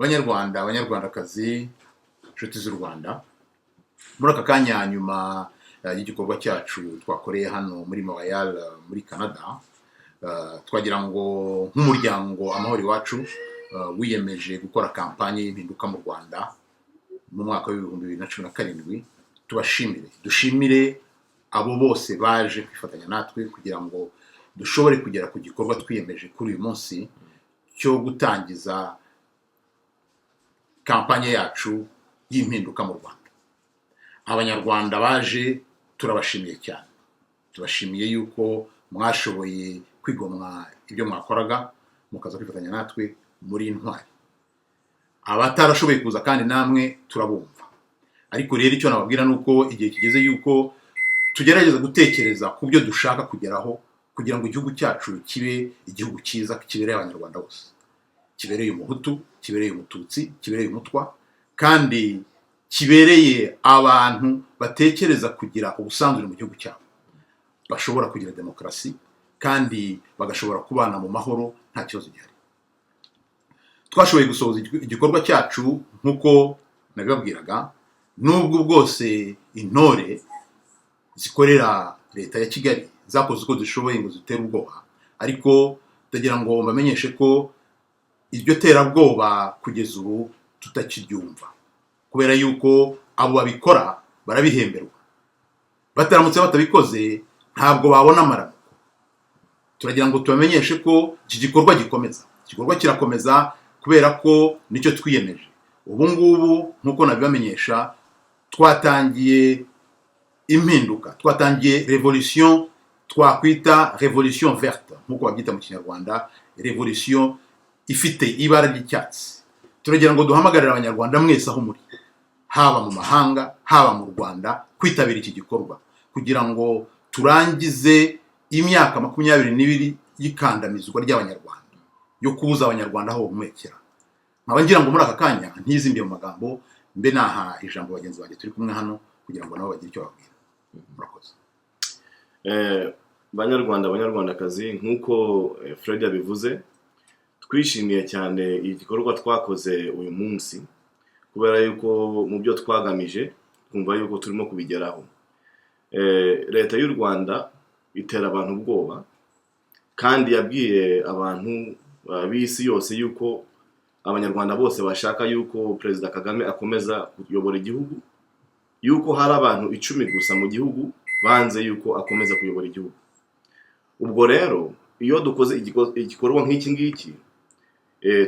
Banyarwanda, Banyarwandakazi, inshuti z'u Rwanda, muri aka kanya nyuma y'igikorwa cyacu twakoreye hano muri Montreal, muri Canada, twagira ngo nk'umuryango Amahoro Iwacu wiyemeje gukora kampanye y'impinduka mu Rwanda mu mwaka wa 2017, tubashimire, dushimire abo bose baje kwifatanya natwe kugira ngo dushobore kugera ku gikorwa twiyemeje kuri uyu munsi cyo gutangiza kampanye yacu y'impinduka mu Rwanda. Abanyarwanda baje, turabashimiye cyane. Tubashimiye yuko mwashoboye kwigomwa ibyo mwakoraga mukaza kwifatanya natwe. Muri intwari. Abatarashoboye kuza kandi namwe turabumva. Ariko rero icyo nababwira ni uko igihe kigeze yuko tugerageza gutekereza ku byo dushaka kugeraho kugira ngo igihugu cyacu kibe igihugu cyiza, kibereye Abanyarwanda bose, kibereye Umuhutu, kibereye Umututsi, kibereye Umutwa, kandi kibereye abantu batekereza kugira ubusanzure mu gihugu cyabo, bashobora kugira demokarasi kandi bagashobora kubana mu mahoro nta kibazo gihari. Twashoboye gusohoza igikorwa cyacu nk'uko nabibabwiraga, nubwo bwose intore zikorera leta ya Kigali zakoze uko zishoboye ngo zitere ubwoba. Ariko ndagira ngo mbamenyeshe ko iryo terabwoba kugeza ubu tutakiryumva, kubera yuko abo babikora barabihemberwa. Bataramutse batabikoze, ntabwo babona amaramuko. Turagira ngo tubamenyeshe ko iki gikorwa gikomeza. Igikorwa kirakomeza kubera ko nicyo twiyemeje. Ubu ngubu, nk'uko nabibamenyesha, twatangiye impinduka, twatangiye revolution twakwita revolution verte, nk'uko babyita mu Kinyarwanda, revolution ifite ibara ry'icyatsi. Turagira ngo duhamagarire Abanyarwanda mwese aho muri, haba mu mahanga, haba mu Rwanda, kwitabira iki gikorwa kugira ngo turangize imyaka 22 y'ikandamizwa ry'Abanyarwanda, yo kubuza Abanyarwanda aho bahumekera. Nkaba ngira ngo muri aka kanya ntizimbiye mu magambo, mbe naha ijambo bagenzi banjye turi kumwe hano kugira ngo nabo bagire icyo babwira. Murakoze. Banyarwanda, Banyarwandakazi, nk'uko Fred yabivuze, twishimiye cyane igikorwa twakoze uyu munsi, kubera yuko mu byo twagamije twumva yuko turimo kubigeraho. Leta y'u Rwanda itera abantu ubwoba, kandi yabwiye abantu b'isi yose yuko Abanyarwanda bose bashaka yuko Perezida Kagame akomeza kuyobora igihugu, yuko hari abantu 10 gusa mu gihugu banze yuko akomeza kuyobora igihugu. Ubwo rero iyo dukoze igikorwa nk'iki ngiki,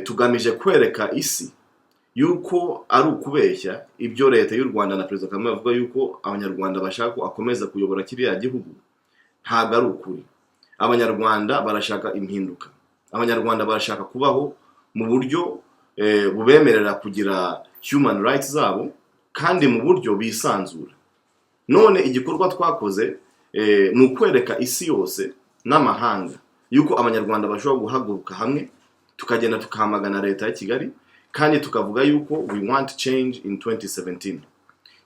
tugamije kwereka isi yuko ari ukubeshya ibyo leta y'u Rwanda na Perezida Kagame bavuga yuko Abanyarwanda bashaka ko akomeza kuyobora kiriya gihugu. Ntabwo ari ukuri. Abanyarwanda barashaka impinduka. Abanyarwanda barashaka kubaho mu buryo bubemerera kugira human rights zabo kandi mu buryo bisanzura. None igikorwa twakoze ni ukwereka isi yose n'amahanga yuko Abanyarwanda bashobora guhaguruka hamwe, tukagenda tukamagana leta ya Kigali, kandi tukavuga yuko we want change in 2017.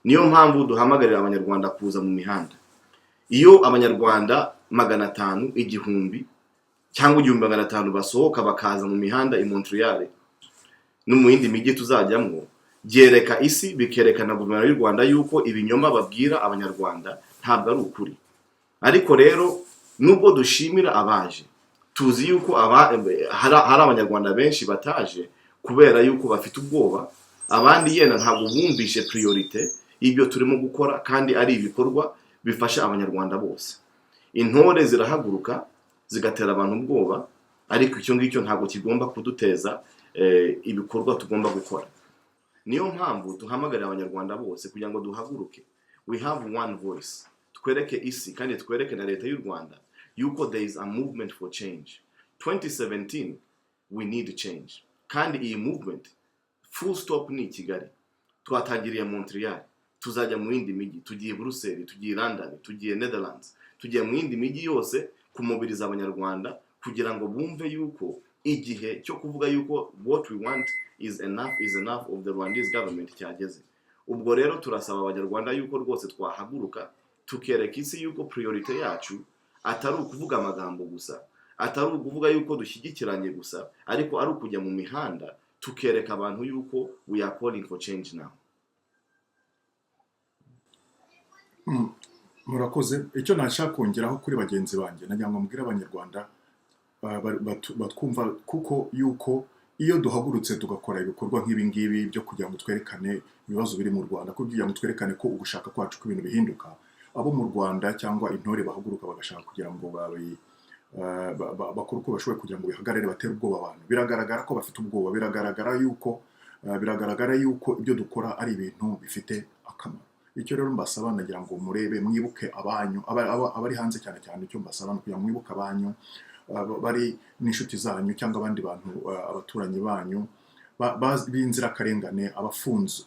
Niyo mpamvu duhamagarira Abanyarwanda kuza mu mihanda. Iyo Abanyarwanda 500, 1000 cyangwa 1500 basohoka bakaza mu mihanda i Montreal no mu yindi mijyi tuzajyamwo, byereka isi, bikerekana guverinoma y'u Rwanda yuko ibinyoma babwira Abanyarwanda ntabwo ari ukuri. Ariko rero nubwo dushimira abaje, tuzi yuko hari Abanyarwanda benshi bataje kubera yuko bafite ubwoba. Abandi yenda ntabwo bumvishe priorité y'ibyo turimo gukora, kandi ari ibikorwa bifasha Abanyarwanda bose. Intore zirahaguruka zigatera abantu ubwoba, ariko icyo ngicyo ntabwo kigomba kuduteza ibikorwa tugomba gukora. Niyo mpamvu duhamagarira Abanyarwanda bose kugira ngo duhaguruke. We have one voice. Twereke isi kandi twereke na leta y'u Rwanda yuko there is a movement for change. 2017 we need change. Kandi iyi movement, full stop, ni Kigali. Twatangiriye Montreal, tuzajya mu yindi mijyi. Tugiye Buruseli, tugiye London, tugiye Netherlands, tugiye mu yindi mijyi yose kumobiriza Abanyarwanda kugira ngo bumve yuko igihe cyo kuvuga yuko what we want is enough is enough of the Rwandese government cyageze. Ubwo rero turasaba Abanyarwanda yuko rwose twahaguruka, tukereka isi yuko priorité yacu atari ukuvuga amagambo gusa, atari ukuvuga yuko dushyigikiranye gusa, ariko ari ukujya mu mihanda. Tukereka abantu yuko we are calling for change now. Murakoze. Icyo nashaka kongeraho kuri bagenzi banjye, nagira ngo mbwire Abanyarwanda batwumva, kuko yuko iyo duhagurutse tugakora ibikorwa nk'ibi ngibi byo kugira ngo twerekane ibibazo biri mu Rwanda, kugira ngo twerekane ko ugushaka kwacu ko ibintu bihinduka, abo mu Rwanda cyangwa intore bahaguruka bagashaka kugira ngo bakore uko bashoboye kugira ngo bihagarare, batere ubwoba abantu. Biragaragara ko bafite ubwoba, biragaragara yuko ibyo dukora ari ibintu bifite akamaro. Icyo rero mbasaba, nagira ngo murebe, mwibuke abanyu abari hanze. Cyane cyane icyo mbasaba ni ukugira ngo mwibuke abanyu bari n'inshuti zanyu cyangwa abandi bantu, abaturanyi banyu b'inzirakarengane, abafunze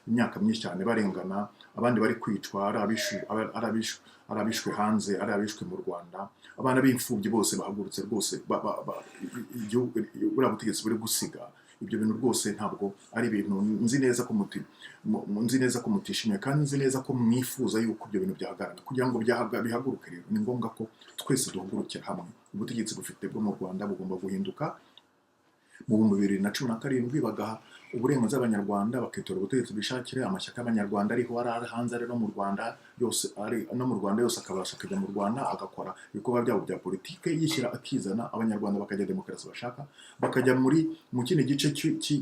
imyaka myinshi cyane barengana, abandi bari kwicwa, ari abishwe hanze, ari abishwe mu Rwanda, abana b'imfubyi bose bahagurutse rwose igihugu, buriya butegetsi buri gusiga ibyo bintu rwose ntabwo ari ibintu nzi neza ko mutishimiye, kandi nzi neza ko mwifuza yuko ibyo bintu byahagarara. Kugira ngo bihaguruke rero, ni ngombwa ko twese duhagurukira hamwe. Ubutegetsi bufite bwo mu Rwanda bugomba guhinduka mu 2017, bagaha uburenganzira Abanyarwanda bakitora ubutegetsi bishakire. Amashyaka y'Abanyarwanda ariho, ari hanze, ari no mu Rwanda yose, ari no mu Rwanda yose, akabasha kujya mu Rwanda agakora ibikorwa byabo bya politike, yishyira akizana, Abanyarwanda bakajya demokarasi bashaka, bakajya mu kindi gice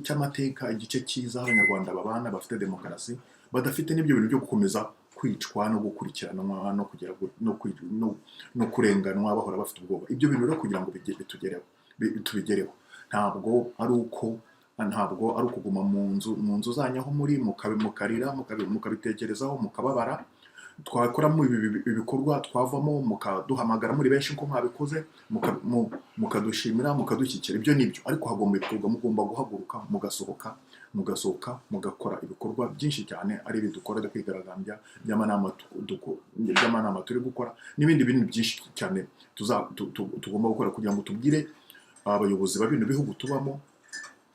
cy'amateka, igice cyiza aho Abanyarwanda babana bafite demokarasi, badafite n'ibyo bintu byo gukomeza kwicwa no gukurikiranwa no kugera no kurenganwa, bahora bafite ubwoba. Ibyo bintu rero kugira ngo bitugereho, tubigereho, ntabwo ari ukuguma mu nzu zanyu aho muri, mukarira, mukabitekerezaho, mukababara. Twakoramo ibikorwa, twavamo mukaduhamagara muri benshi nko mwabikoze, mukadushimira, mukadushyigikira. Ibyo ni byo, ariko hagomba ibikorwa. Mugomba guhaguruka, mugasohoka, mugakora ibikorwa byinshi cyane, ari ibi dukora byo kwigaragambya, by'amanama turi gukora, n'ibindi bintu byinshi cyane tugomba gukora kugira ngo tubwire abayobozi ba bino bihugu tubamo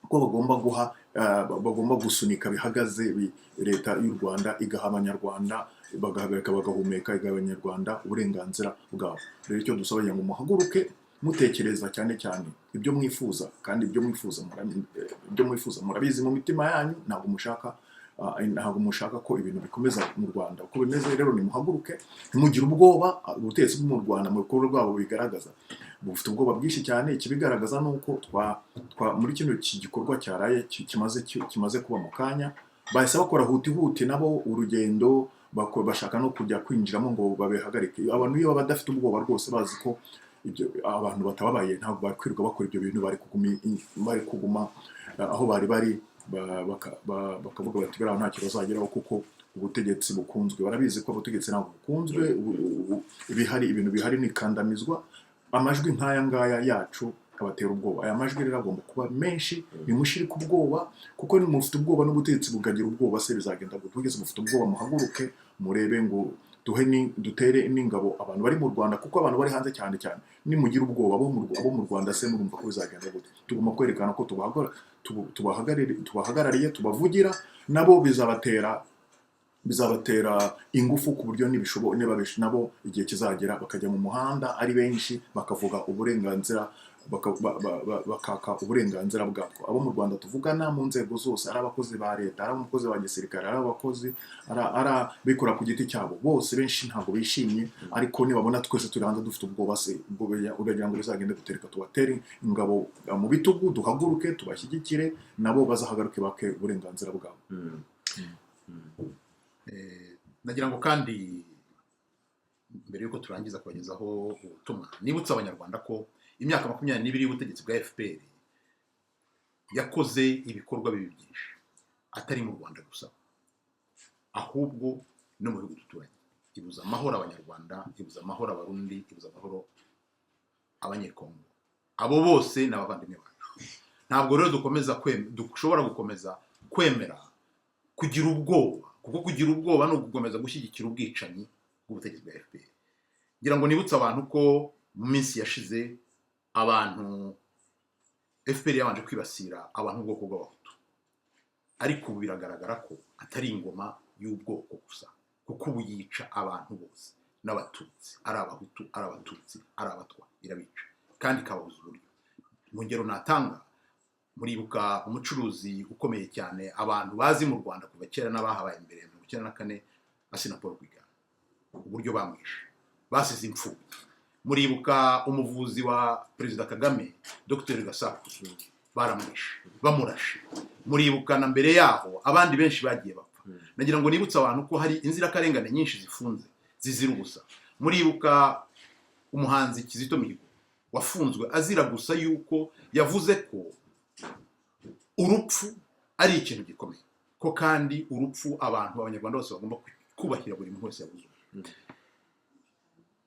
ko bagomba guha bagomba gusunika bihagaze leta y'u Rwanda igaha Abanyarwanda bagahagarika, bagahumeka, igaha Abanyarwanda uburenganzira bwabo. Rero icyo dusaba, kugira ngo muhaguruke mutekereza cyane cyane ibyo mwifuza, kandi ibyo mwifuza murabizi mu mitima yanyu. Ntabwo mushaka ko ibintu bikomeza mu Rwanda uko bimeze. Rero nimuhaguruke, ntimugire ubwoba. Ubutegetsi bwo mu Rwanda, mu bikorwa rwabo bigaragaza, bufite ubwoba bwinshi cyane. Ikibigaragaza ni uko twa muri kino gikorwa cyaraye kimaze kuba mu kanya, bahise bakora huti huti nabo urugendo, bashaka no kujya kwinjiramo ngo babihagarike. Abantu iyo baba badafite ubwoba rwose, bazi ko ibyo abantu batababaye, ntabwo bari kwirirwa bakora ibyo bintu, bari kuguma aho bari bari, bakavuga bati buriya ntacyo bazageraho kuko ubutegetsi bukunzwe. Barabizi ko ubutegetsi ntabwo bukunzwe. Ibihari, ibintu bihari ni ikandamizwa. Amajwi nk'aya ngaya yacu abatera ubwoba. Aya majwi rero agomba kuba menshi. Nimushirike ubwoba, kuko nimufite ubwoba n'ubutegetsi bukagira ubwoba se bizagenda gute? Ubutegetsi bufite ubwoba, muhaguruke murebe ngo duhe dutere n'ingabo abantu bari mu Rwanda, kuko abantu bari hanze cyane cyane, nimugira ubwoba, abo mu Rwanda se murumva ko bizagenda gute? Tugomba kwerekana ko tubahagarariye, tubavugira. Nabo bizabatera ingufu, ku buryo niba nabo igihe kizagera bakajya mu muhanda ari benshi, bakavuga uburenganzira, bakaka uburenganzira bwabwo. Abo mu Rwanda tuvugana mu nzego zose, ari abakozi ba leta, ari abakozi ba gisirikare, ari abakozi, ari abikora ku giti cyabo, bose benshi ntabwo bishimye. Ariko nibabona twese turi hanze dufite ubwoba se, ubwo uragira ngo bizagende gutereka? Tubatere ingabo mu bitugu, duhaguruke tubashyigikire, nabo bazahagaruke bake uburenganzira bwabo. Nagira ngo kandi mbere y'uko turangiza kubagezaho ubutumwa, nibutsa Abanyarwanda ko imyaka 22 y'ubutegetsi bwa FPR yakoze ibikorwa bibi byinshi, atari mu Rwanda gusa, ahubwo no mu bihugu duturanye. Ibuza amahoro Abanyarwanda, ibuza amahoro Abarundi, ibuza amahoro Abanyekongo. Abo bose ni abavandimwe bacu. Ntabwo rero dushobora gukomeza kwemera kugira ubwoba, kuko kugira ubwoba ni ugukomeza gushyigikira ubwicanyi bw'ubutegetsi bwa FPR. Ngira ngo nibutse abantu ko mu minsi yashize abantu FPR yabanje kwibasira abantu b'ubwoko bw'Abahutu, ariko ubu biragaragara ko atari ingoma y'ubwoko gusa, kuko ubu yica abantu bose, n'Abatutsi, ari Abahutu, ari Abatutsi, ari Abatwa, irabica kandi ikababuza uburyo. Mu ngero natanga, Muribuka umucuruzi ukomeye cyane abantu bazi mu Rwanda kuva kera n'abahabaye mbere ya 94, Assinapol Rwigara, uburyo bamwishe basize imfubyi. Muribuka umuvuzi wa Perezida Kagame, Dr Gasana, baramwishe bamurashe. Muribuka na mbere yaho abandi benshi bagiye bapfa. Nagira ngo nibutse abantu ko hari inzirakarengane nyinshi zifunze zizira ubusa. Muribuka umuhanzi Kizito Mihigo wafunzwe azira gusa yuko yavuze ko urupfu ari ikintu gikomeye, ko kandi urupfu abantu, Abanyarwanda bose bagomba kubahira buri muntu wese yabuze.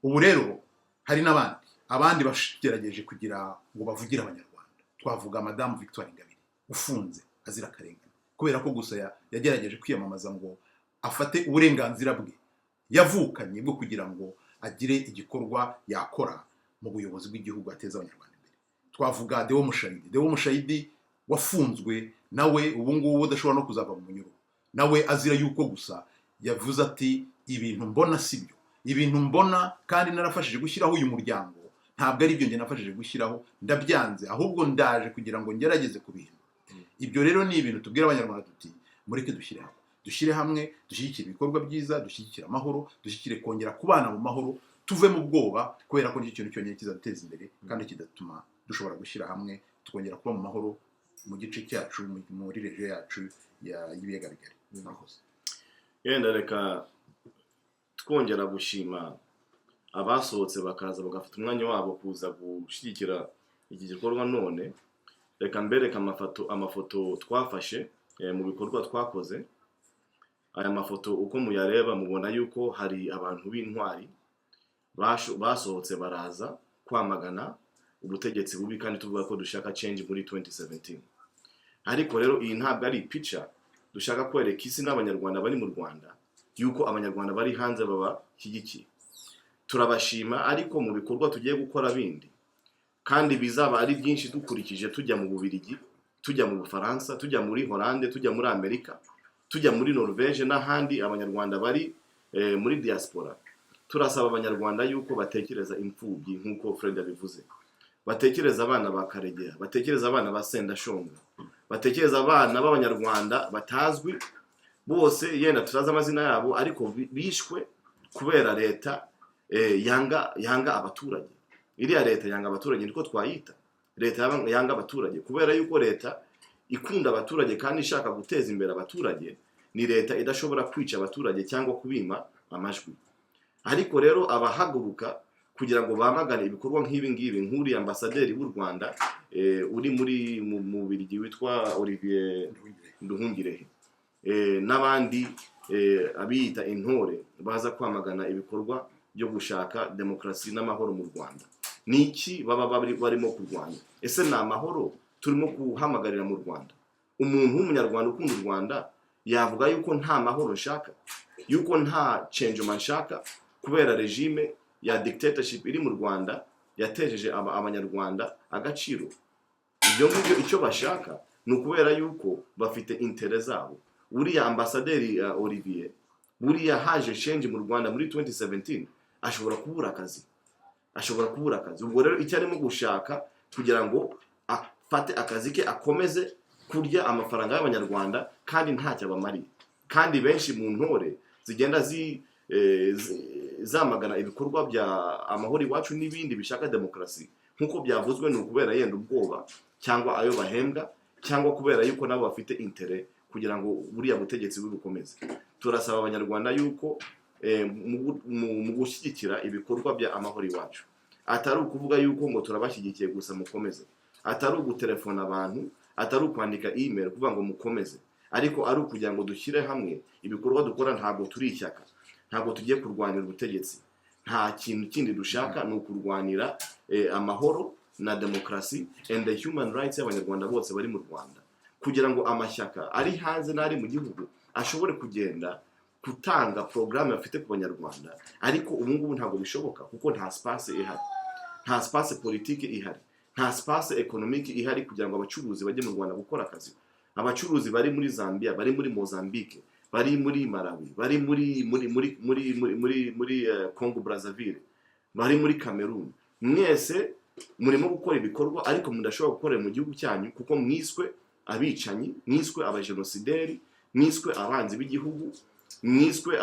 Ubu rero hari n'abandi, abandi bagerageje kugira ngo bavugire Abanyarwanda. Twavuga Madamu Victoire Ingabire ufunze azira akarengane kubera ko gusa yagerageje kwiyamamaza ngo afate uburenganzira bwe yavukanye bwo kugira ngo agire igikorwa yakora mu buyobozi bw'igihugu, ateza Abanyarwanda imbere. Twavuga Deo Mushayidi, Deo Mushayidi wafunzwe nawe ubu ngubu udashobora no kuzava mu munyururu, nawe azira yuko gusa yavuze ati: "Ibintu mbona si byo, ibintu mbona kandi narafashije gushyiraho uyu muryango ntabwo ari ibyo njye nafashije gushyiraho, ndabyanze, ahubwo ndaje kugira ngo ngerageze kubihindura." Ibyo rero ni ibintu tubwira Abanyarwanda tuti: "Mureke dushyire hamwe, dushyire hamwe, dushyigikire ibikorwa byiza, dushyigikire amahoro, dushyigikire kongera kubana mu mahoro, tuve mu bwoba, kubera ko nicyo kintu cyonyine kizaduteza imbere kandi kidatuma dushobora gushyira hamwe tukongera kuba mu mahoro mu gice cyacu, muri région yacu y'ibiyaga bigari." Murakoze. Yenda reka twongera gushima abasohotse bakaza bagafata umwanya wabo kuza gushyigikira iki gikorwa. None reka mbereke amafoto twafashe mu bikorwa twakoze. Aya mafoto uko muyareba, mubona yuko hari abantu b'intwari basohotse baraza kwamagana ubutegetsi bubi, kandi tuvuga ko dushaka change muri 2017. Ariko rero iyi ntabwo ari pica dushaka kwereka isi n'Abanyarwanda bari mu Rwanda yuko Abanyarwanda bari hanze babashyigikiye. Turabashima, ariko mu bikorwa tugiye gukora bindi kandi bizaba ari byinshi, dukurikije tujya mu Bubiligi, tujya mu Bufaransa, tujya muri Holande, tujya muri Amerika, tujya muri Norvege n'ahandi Abanyarwanda bari muri diaspora, turasaba Abanyarwanda yuko batekereza imfubyi nk'uko Fred yabivuze, batekereza abana ba Karegeya, batekereza abana ba Sendashonga, batekereza abana b'Abanyarwanda batazwi bose, yenda tutazi amazina yabo, ariko bishwe kubera leta yanga abaturage. Iriya leta yanga abaturage, niko twayita, leta yanga abaturage, kubera yuko leta ikunda abaturage kandi ishaka guteza imbere abaturage ni leta idashobora kwica abaturage cyangwa kubima amajwi. Ariko rero abahaguruka kugira ngo bamagane ibikorwa nk'ibi ngibi, nk'uriya ambasaderi w'u Rwanda uri mu Bubiligi witwa Olivier Nduhungirehe, n'abandi abiyita intore baza kwamagana ibikorwa byo gushaka demokarasi n'amahoro mu Rwanda, ni iki baba barimo kurwanya? Ese ni amahoro turimo guhamagarira mu Rwanda? Umuntu w'Umunyarwanda ukunda u Rwanda yavuga yuko nta mahoro nshaka, yuko nta changement nshaka, kubera regime ya dictatorship iri mu Rwanda yatejeje Abanyarwanda agaciro? Ibyo ngibyo icyo bashaka ni ukubera yuko bafite intérêts zabo. Uriya ambasaderi Olivier, buriya haje change mu Rwanda muri 2017 ashobora kubura akazi, ashobora kubura akazi. Ubwo rero icyo arimo gushaka kugira ngo afate akazi ke, akomeze kurya amafaranga y'Abanyarwanda kandi ntacyo abamariye. Kandi benshi mu ntore zigenda zamagana ibikorwa bya Amahoro Iwacu n'ibindi bishaka demokarasi nk'uko byavuzwe, ni ukubera yenda ubwoba cyangwa ayo bahembwa, cyangwa kubera yuko nabo bafite intérêt kugira ngo buriya butegetsi bukomeze. Turasaba Abanyarwanda yuko mu gushyigikira ibikorwa bya Amahoro Iwacu, atari ukuvuga yuko ngo turabashyigikiye gusa mukomeze, atari ugutelefona abantu, atari ukwandika email kuvuga ngo mukomeze, ariko ari ukugira ngo dushyire hamwe ibikorwa dukora. Ntabwo turi ishyaka, ntabwo tugiye kurwanira ubutegetsi, nta kintu kindi dushaka, ni ukurwanira amahoro na demokarasi and the human rights y'Abanyarwanda bose bari mu Rwanda, kugira ngo amashyaka ari hanze n'ari mu gihugu ashobore kugenda gutanga porogaramu bafite ku Banyarwanda. Ariko ubu ngubu ntabwo bishoboka, kuko nta space ihari, nta space politique ihari, nta space économique ihari kugira ngo abacuruzi bajye mu Rwanda gukora akazi. Abacuruzi bari muri Zambia, bari muri Mozambique, bari muri Malawi, bari muri Congo Brazzaville, bari muri Cameroon, mwese. Murimo gukora ibikorwa, ariko mudashobora gukorera mu gihugu cyanyu kuko mwiswe abicanyi, mwiswe abajenosideri, mwiswe abanzi b'igihugu, mwiswe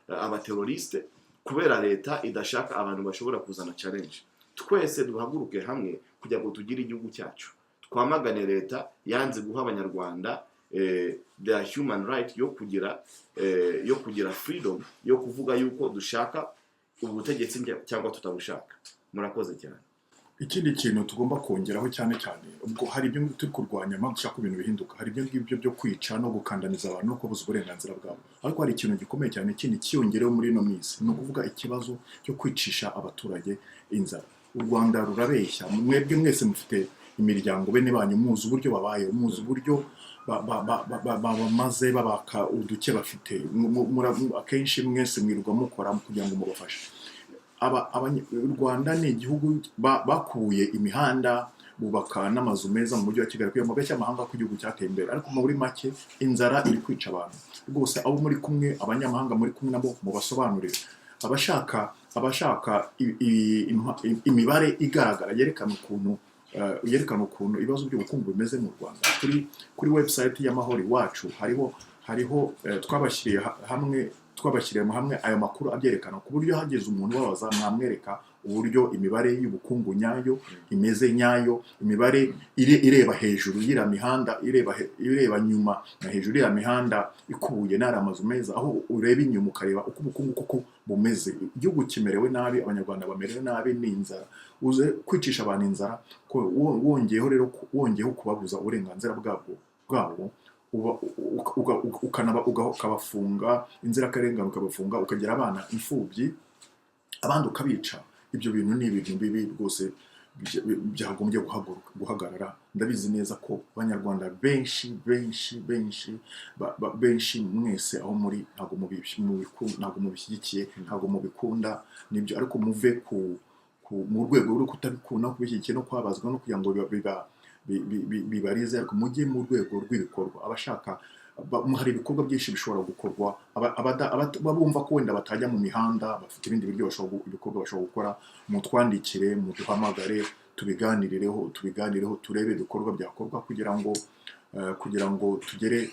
abateroriste, kubera leta idashaka abantu bashobora kuzana challenge. Twese duhaguruke hamwe kugira ngo tugire igihugu cyacu, twamagane leta yanze guha Abanyarwanda their human right yo kugira freedom yo kuvuga yuko dushaka ubutegetsi cyangwa tutabushaka. Murakoze cyane. Ikindi kintu tugomba kongeraho cyane cyane, ubwo hari ibyo turi kurwanya, impamvu dushaka ko ibintu bihinduka, hari ibyo ngibyo byo kwica no gukandamiza abantu no kubabuza uburenganzira bwabo, ariko hari ikintu gikomeye cyane kindi cyiyongereho muri ino minsi, ni ukuvuga ikibazo cyo kwicisha abaturage inzara. U Rwanda rurabeshya. Mwebwe mwese mufite imiryango, bene banyu, muzi uburyo babayeho, muzi uburyo bamaze babaka uduke bafite. Akenshi mwese mwirirwa mukora kugira ngo mubafashe. U Rwanda ni igihugu bakuye imihanda, bubaka n'amazu meza mu mujyi wa Kigali kugira ngo babeshye amahanga ko igihugu cyateye imbere, ariko muri make inzara iri kwica abantu rwose. Abo muri kumwe, abanyamahanga muri kumwe nabo, mubasobanurire. Abashaka imibare igaragara yerekana ukuntu ibibazo by'ubukungu bimeze mu Rwanda, kuri website y'Amahoro Iwacu hariho twabashyiriye hamwe ayo makuru abyerekana, ku buryo hageze umuntu ubabaza mwamwereka uburyo imibare y'ubukungu nyayo imeze, nyayo imibare ireba hejuru y'iriya mihanda, ireba nyuma na hejuru y'iriya mihanda ikubuye n'ari amazu meza, aho ureba inyuma ukareba uko ubukungu koko bumeze. Igihugu kimerewe nabi, Abanyarwanda bamerewe nabi n'inzara. Uze kwicisha abantu inzara, ko wongeyeho rero, wongeyeho kubabuza uburenganzira bwabo, ukabafunga inzirakarengane, ukabafunga, ukagira abana imfubyi, abandi ukabica. Ibyo bintu ni ibintu bibi rwose, byagombye guhagarara. Ndabizi neza ko Abanyarwanda benshi benshi benshi benshi mwese aho muri ntabwo mubishyigikiye, ntabwo mubikunda, nibyo, ariko muve mu rwego rwo kutabikunda no kubishyigikiye no kwabazwa no kugira ngo bibarize, ariko mujye mu rwego rw'ibikorwa. Abashaka hari ibikorwa byinshi bishobora gukorwa. Bumva ko wenda batajya mu mihanda, bafite ibindi buryo bashobora ibikorwa bashobora gukora, mutwandikire, muduhamagare, tubiganireho, turebe ibikorwa byakorwa kugira ngo tugere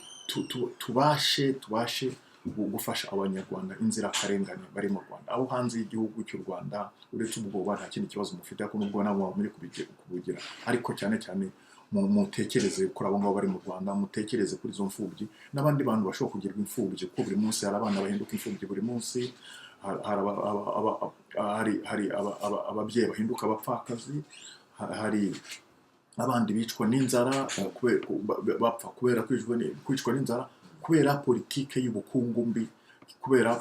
tubashe gufasha Abanyarwanda inzirakarengane bari mu Rwanda. Abo hanze y'igihugu cy'u Rwanda, uretse ubwoba nta kindi kibazo mufite, ariko n'ubwo ntabwo muri kubugira, ariko cyane cyane mutekereze kuri abo ngabo bari mu Rwanda, mutekereze kuri izo mfubyi n'abandi bantu bashobora kugirwa imfubyi, kuko buri munsi hari abana bahinduka imfubyi, buri munsi hari ababyeyi bahinduka abapfakazi, hari abandi bicwa n'inzara, bapfa kubera kwicwa n'inzara kubera politike y'ubukungu mbi, kubera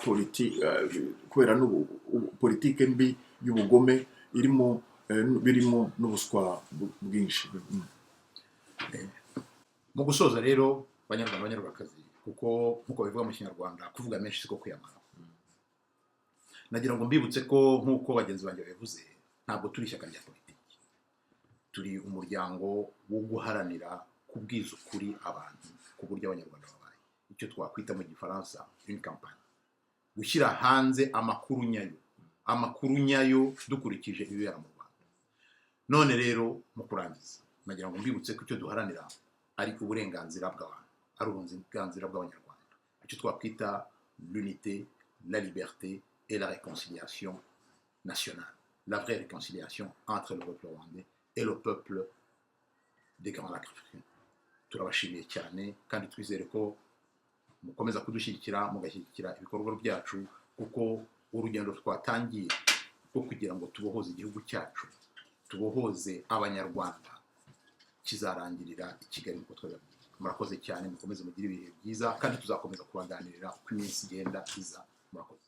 politike mbi y'ubugome irimo birimo n'ubuswa bwinshi. Mu gusoza rero, Banyarwanda, Banyarwandakazi, kuko nk'uko bivuga mu Kinyarwanda, kuvuga menshi siko kuyamara, nagira ngo mbibutse ko nk'uko bagenzi banjye babivuze, ntabwo turi ishyaka rya politiki, turi umuryango wo guharanira kubwiza ukuri abantu ku buryo Abanyarwanda babaye, icyo twakwita mu Gifaransa une campagne, gushyira hanze amakuru nyayo, amakuru nyayo dukurikije ibibera mu Rwanda. None rero mu kurangiza, nagira ngo mbibutse ko icyo duharanira ari uburenganzira bw'abantu, ari uburenganzira bw'Abanyarwanda, icyo twakwita l'unité, la liberté et la réconciliation nationale, la vraie réconciliation entre le peuple rwandais et le peuple des Grands Lacs africains. Turabashimiye cyane kandi twizere ko mukomeza kudushyigikira, mugashyigikira ibikorwa byacu, kuko urugendo twatangiye rwo kugira ngo tubohoze igihugu cyacu, tubohoze Abanyarwanda, kizarangirira i Kigali nk'uko twabibabwiye. Murakoze cyane, mukomeze mugire ibihe byiza, kandi tuzakomeza kubaganirira uko iminsi igenda iza. Murakoze.